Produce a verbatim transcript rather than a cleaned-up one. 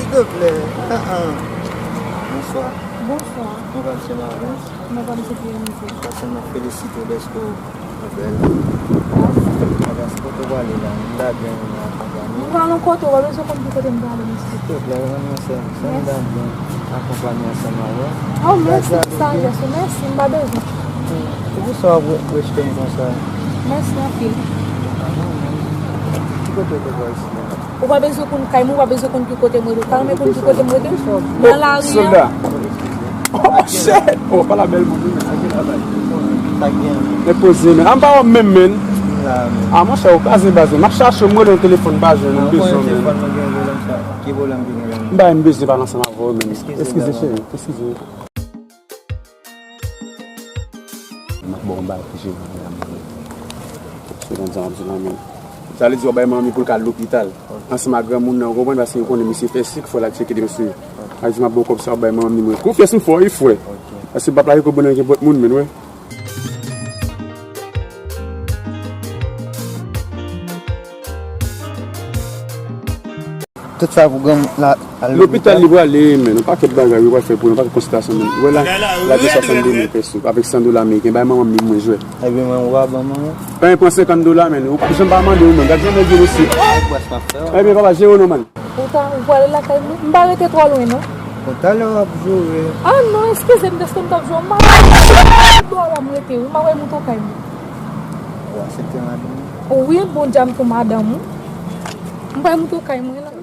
Silvouplè. Ah, ah. Bonswa. Bonswa. Mwen pa misye Maryans. Mwen pa misye Pierre Michel. Paske m ap felisite w dèske w bèl. Paske kote w prale la, m ta byen akonpanye. M pral yon kote, w pa bezwen konn ki kote m prale, mesye. Silvouplè, rann mwen sèvis. Sa m ta byen akonpanye ansanm avè w. Oh, mèsi pou sajès ou, mèsi, m pa bezwen. Poukisa w ap re- rejte m konsa? Mèsi anpil. Ah, non, non. Ki kote w te pral isi la? Ou pa bezwen konn kay mwen, ou pa bezwen konn ki kote m rete. Ou pa renmen konn ki kote m rete? Nan lari an. Sòlda. Oh, shit! Oh, pale a bèl moun, wi, men. Sa gen la, baz? Sa gen? Men poze, men. A, m pa wè w menm, men. M la, men. A, monchè, ou kraze baz, men. M ap chache w, m rele w telefòn, m pa jwenn ou, m bezwen w, men. Telefòn mwen gen pwoblèm sa. Ki pwoblèm ki gen la? M pa, m bezwen pale ansanm avè w, men. Eskize, eskize, eskize. M ap ba w yon bagay pou jere la, men. Sou konn sa m ap di la, men. Sa vle di w ap bay manmi pou l ka al lopital. Ansanm ak granmoun nan, ou konprann, paske yo konnen misye fè sik, fò l al tcheke de mesye. A di m ap ba w kòb sa, w ap bay manmi mwen. Konfyans m fè w, wi, frè. Paske pap la, li konn gen pòt moun, men, wè. Tout sa pou granmoun la, al lopital. Lopital li prale, men, yon pakèt bagay, yo pral fè pou yon pakèt konsiltasyon, men. Wè la, la gen swasannde mil peso, avèk san dola ameriken, bay manman m li mwen jwèt. Ebyen, mwen, ou pa ban mwen? Pen pran senkant dola, men. Ou janm pa mande ou menm. Gad jan nèg yo, mesye. Ebyen, papa, jere w non, man. Ou ta, ou prale lakay mwen? M pa rete twò lwen, non. Bon, talè w ap joure. Ah non, eskize m, dèske m t ap jwe, m pa bò la m rete, wi, m ap moute w kay mwen. Ou aksepte madanm ou? Wi, bon, dja m tou madanm ou. M pa moute w kay mwen, la.